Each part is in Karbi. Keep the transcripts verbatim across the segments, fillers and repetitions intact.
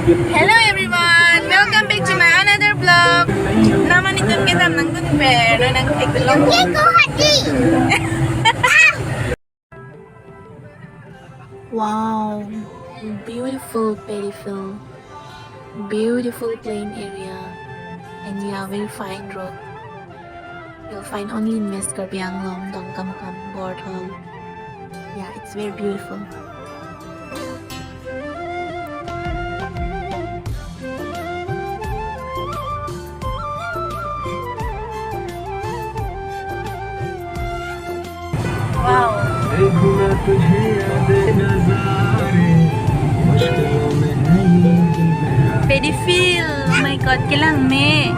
Hello everyone, welcome back to my another vlog. Naman itum kedam nangdunper, nang thek long. Wow, beautiful paddy field, beautiful plain area, and yeah, very fine road. You'll find only in West Karbi Anglong, Dongkamukam, Borthol. Yeah, it's very beautiful. Wow. Paddy field, oh my God, kelang me.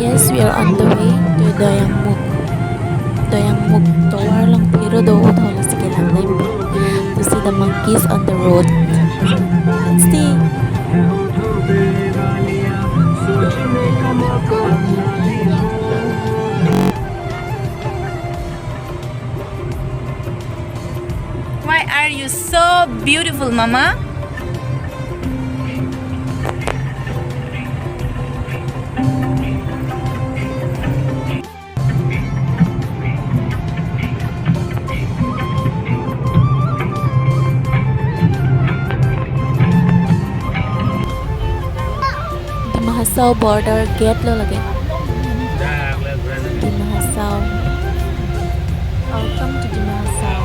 Yes, we are on the way to Doyangmukh. Doyangmukh tovar along thero do-o thon si kelang nangpo to see the monkeys on the road. Let's see. Why are you so beautiful, Mama? Dima Hasao border gate lo lake. Dima Hasao. Welcome to Dima Hasao.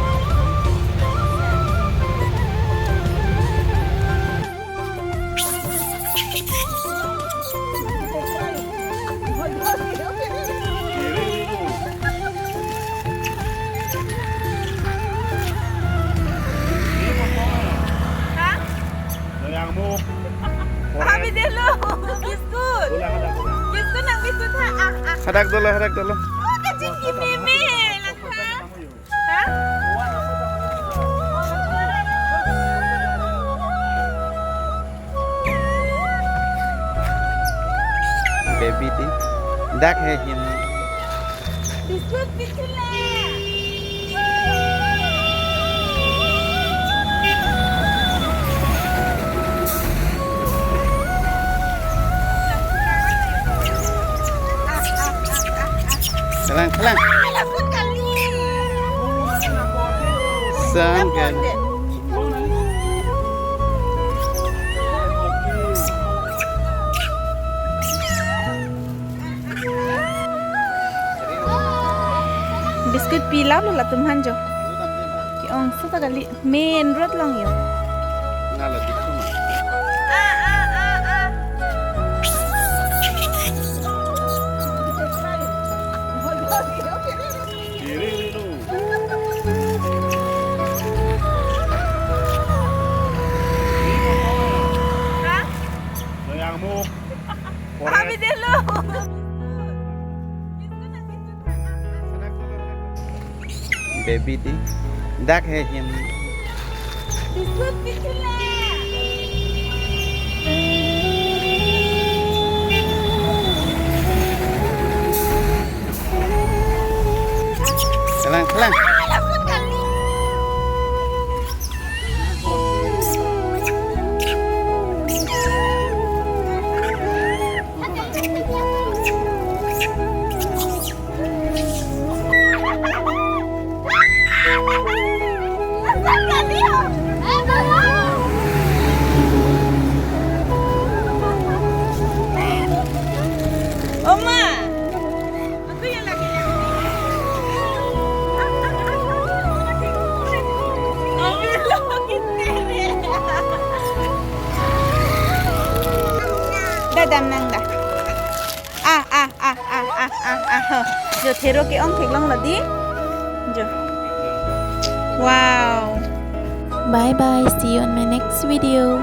Hah? Doyangmukh. Abi delo. Biscuit. Bola hadak. Biscuit nang biscuit ha. Ah, ah. Hadak dolo, hadak dolo. Oh, kachingki meme. Lakha. Hah? Baby di. Dak he hin. Biscuit, biscuit le. Kelang, kelang. Sang kan. Biscuit pi lap lo latum aphan jo. Ke-ong so ta kali, main road along yo. Doyangmukh. Abi delo. Baby di. Dak he hin. Biscuit, biscuit le. Kelang, kelang. Oma. Dadam nang da. Ah, ah, ah, ah, ah, ah, ah, ho. Jo thero ke-ong theklong lo di. Jo. Wow. Bye bye. See you on my next video.